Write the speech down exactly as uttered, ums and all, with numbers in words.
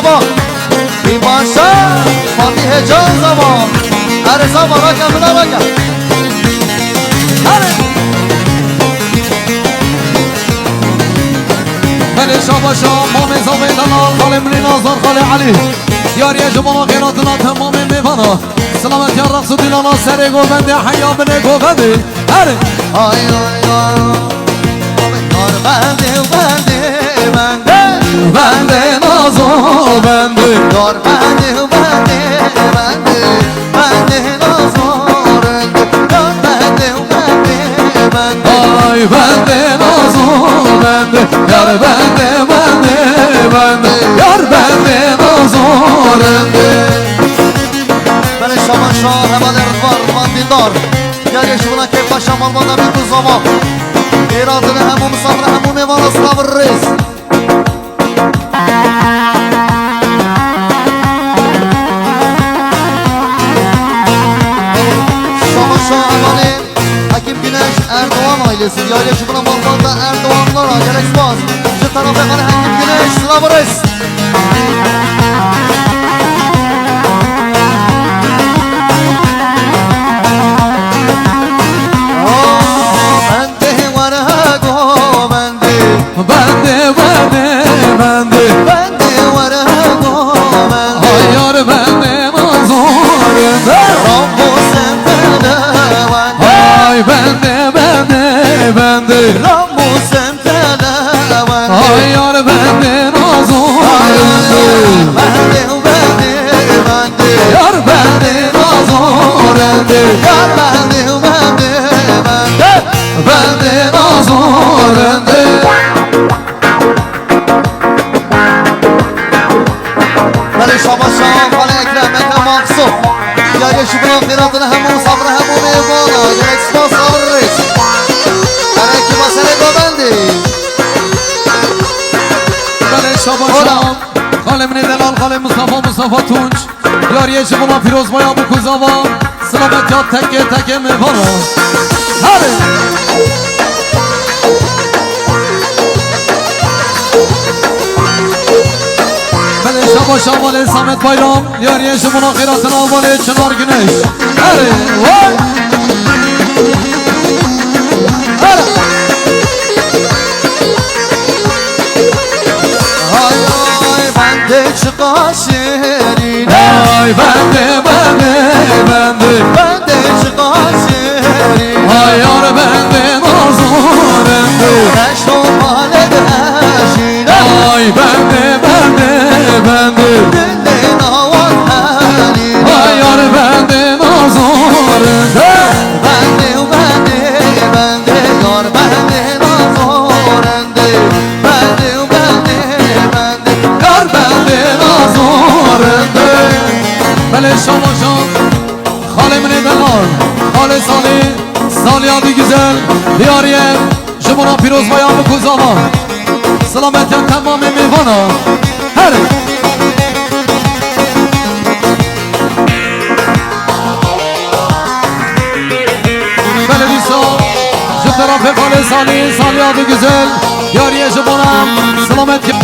Baba, bir başa, Fatih Heyecan zaman. Her zaman, raka, buna raka. Hadi. Belê şabaşa, mamê zavê lala, xalê minê Nazar, xalê Elî. Diyariyê ji bona xêratina temamê mêvana. Silametiya reqs û dîlana serê govendê, heya binê govendê. Herê. Ay, ay, ay. Yar bendê, bendê, bendê. Bendê nazo bendê. Yar bendê, bendê, bendê. Bendê nazo bendê. Yar bendê, bendê, bendê. Ay bendê nazo bende, yar bende, bende, bende, yar bende nazo bende. Belê şaban şa hevalê Ridvan, Ridvan Dîndar. Diyariyê ji bona kê paşa malbata bî ku zava. Êradine hemû misafir, hemû mêvana silav û rêz. Şaban şa hevalê Hekîm Güneş Erdoğan ailesi, diyariyê ji bona malbata Erdoğanlar, gelek spas. Ji tarafê xalê Hekîm Güneş, silav û rêz. Oh, bendê were go bendê. Bendê, bendê, bendê. Bendê were go bendê. Ay yar bendê nazor bendê. Rambo sentele bendê. Ay bende, bende, bende. Rambo sentele bendê. Ay yar bende nazor bende. Bende, bende, bende. Yar bende nazor bende. Yar bende, bende, bende. Bende nazor bende. Belê şabaş şaban, xalê Ekrem, Ekrem Aksof. Diyariyê ji bona xêratina hemû misafir, hemû mêvana. Gelek spas, sağ ol, reis. Belê ki basenê govendê. Belê şabaş şaban. Xalê minê delal, xalê Mustafa, Mustafa Tunç. Diyariyê ji bona pîrozbaya bi ku zava. Silametiya teke teke mêvana. Hadi. Belê şabaş şaban, Samet Bayram. Diyariyê ji bona xêratina hevalê Çınar Güneş. Hadi. Vay. Hadi. Ay, ay, bende çiqa şêrîn e. Ay, bende, bende, bende. Bende çiqa şêrîn e. Ay, yar bende nazor bende. Neşo male de şîn e. Ay, bende, bende, bende. Dilê nawan helîn e. Ay, yar bende nazor bende. Bende, bende, bende. Yar bende nazor bende. Bende, bende, bende. Kar bende nazorinde. Belê şabaşan. Xalê minê delal. Xalê Salî. Salî Adigüzel. Diyariye. Ji bona pîrozbaya bi ku zava. Silametiya temamê mêvana. Her. Belê dîsa. Ji terafê xalê Salî. Salî Adigüzel. Diyariye ji bona. Silametiya.